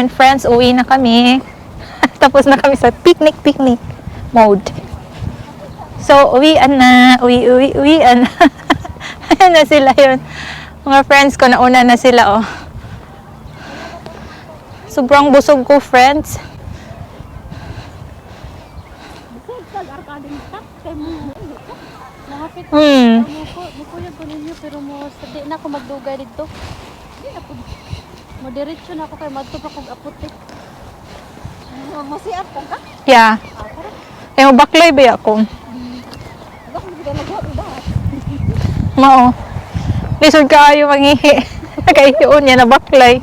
Yan, friends, uwi na kami. Tapos na kami sa picnic, picnic mode. So, uwian na. Uwi, uwi, uwian na. Ayan na sila yun. Mga friends ko, nauna na sila, oh. Sobrang busog ko, friends. Mahapit mo ko ninyo pero mo sa di na ako magdugay dito. Di na po. Mo diretso na ako kay madto pa kog apotek. Mo siya po ka? Yeah. Eh, baklay ba ako? Ako mo gid naghuot ba? Mao. Lisod kaayo mangihi. Nagaihion niya na baklay.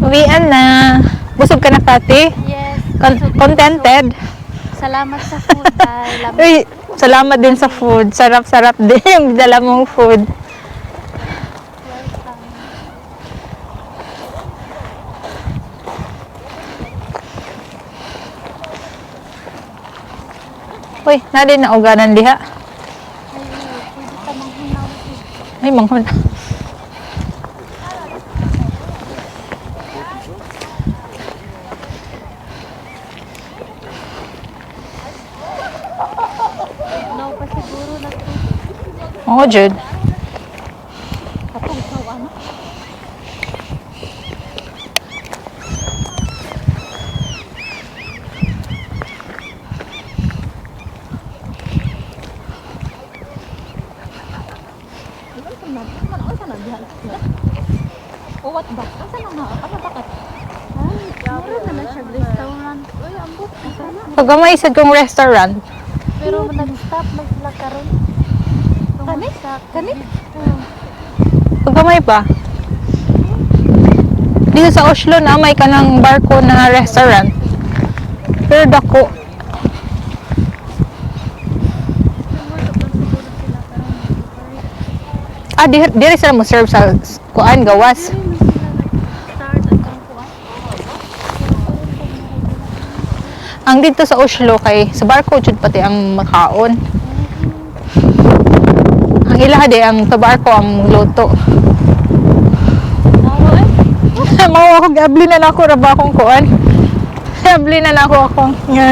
Uwian na. Busog ka na, Kati? Yes. Contented? Salamat sa food. Bye. Love. Uy, salamat din sa food. Sarap-sarap din yung dala mong food. Welcome. Uy, nadi na uganan diha. Ay, oo, pwede ta manghunaw. Ay, manghon. No pa siguro na to. Oo, Jude. Katong sawa na. Uwat ba? Asa na na? Ano bakit? Mura na lang siya restaurant. Uy, ambot. Asa na? Pag may isa kong restaurant, Pero nag-stop man sila karon. Kani? Kani? Oo. Pagkamay pa. Dito sa Oslo na may kanang barko na restaurant. Pero dako. Ah, di diri sila mo serve sa kuan gawas. Start at ang kuan. Ang dito sa Oslo kay sa barko jud pati ang makaon. Ang ilaha di ang sa barko ang luto. Mao eh. Mao ako giabli na nako ra ba akong kuan. Giabli na nako akong nga.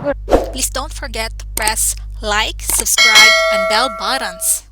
Siguro. Please don't forget to press like, subscribe, and bell buttons.